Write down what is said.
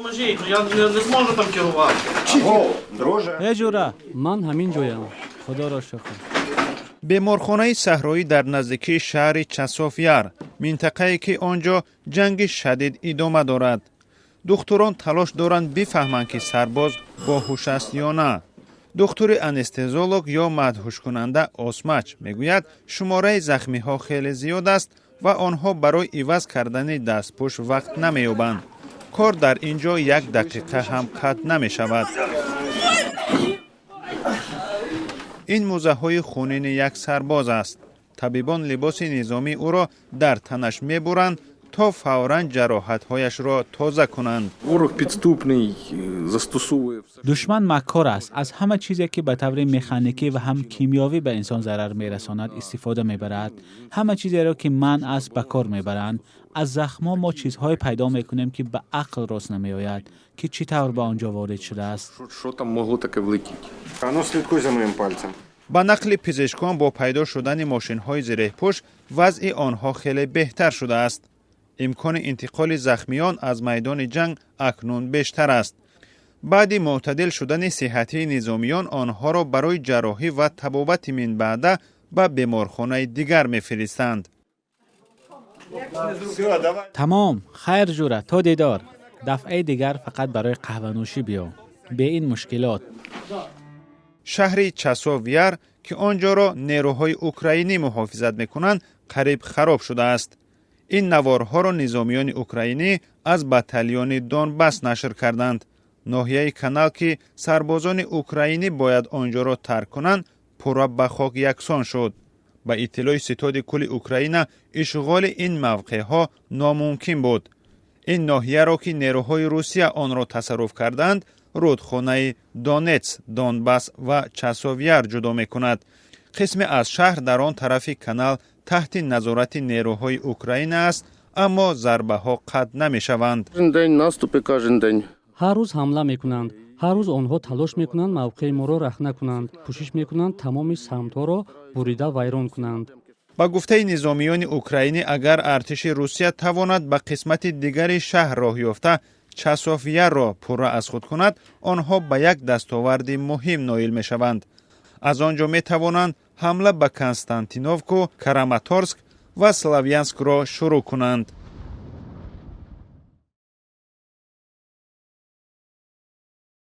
Поможіть, ну я не зможу там керувати. Э, Ҷура! Ман ҳамин ҷоям, худоро шукр. Беморхонаи саҳроӣ дар наздикии шаҳри Часов Яр, минтақае, ки он ҷо ҷанги шадид идома дорад. Духтурон талош доранд бифаҳманд, ки сарбоз боҳуш аст ё на. Духтури анестезиолог ё мадҳушкунанда Осмач мегӯяд, шумораи захмиҳо хеле зиёд аст ва онҳо барои иваз кардани дастпӯш вақт намеёбанд. Кор дар ин ҷо як дақиқа ҳам қатъ намешавад. Ин мӯзаҳои хунини як сарбоз аст. Табибон либоси низомии ӯро дар танаш мебуранд, то фавран ҷароҳатҳояшро тоза кунанд. Ворог підступний, застосовує все. Душман маккор аст, аз ҳама чизе, ки ба таври механикӣ ва ҳам кимиёвӣ ба инсон зарар мерасонад, истифода мебарад. Ҳама чизеро, ки манъ аст, ба кор мебаранд. Аз захмҳо мо чизҳое пайдо мекунем, ки ба ақл рост намеояд, ки чӣ тавр ба он ҷо ворид шудааст. Що там могло таке влетіти? А ну слідкуй за моїм пальцем. Ба нақли пизишкон, бо пайдо шудани мошинҳои зиреҳпӯш вазъи онҳо хеле беҳтар шудааст. Имкони интиқоли захмиён аз майдони ҷанг акнун бештар аст. Баъди мӯътадил шудани сиҳатии низомиён онҳоро барои ҷарроҳӣ ва табобати минбаъда ба беморхонаи дигар мефиристанд. Тамом, хайр, Ҷура, то дидор. Дафъаи дигар фақат барои қаҳванӯшӣ биё, бе ин мушкилот. Шаҳри Часов Яр, ки он ҷоро нерӯҳои украинӣ муҳофизат мекунанд, қариб хароб шудааст. Ин наворҳоро низомиёни украинӣ аз батальони Донбасс нашр карданд. Ноҳияи Канал, ки сарбозони украинӣ бояд он ҷоро тарк кунанд, пурра ба хок яксон шуд. Ба иттилои Ситоди кулли Украина, ишғоли ин мавқеъҳо номумкин буд. Ин ноҳияро, ки нерӯҳои Русия онро тасарруф карданд, рӯдхонаи Донец, Донбасс ва Часов Яр ҷудо мекунад. Қисме аз шаҳр дар он тарафи канал таҳти назорати нерӯҳои Украина аст, аммо зарбаҳо қатъ намешаванд. Кожен день наступи, кожен день. Ҳар рӯз ҳамла мекунанд. Ҳар рӯз онҳо талош мекунанд мавқеи моро рахна кунанд, кӯшиш мекунанд тамоми самтҳоро бурида вайрон кунанд. Ба гуфтаи низомиёни украинӣ, агар артиши Русия тавонад ба қисмати дигари шаҳр роҳ ёфта, Часов Ярро пурра аз худ кунад, онҳо ба як дастоварди муҳим ноил мешаванд. Аз он ҷо метавонанд ҳамла ба Константиновку, Караматорск ва Славянскро шурӯъ кунанд.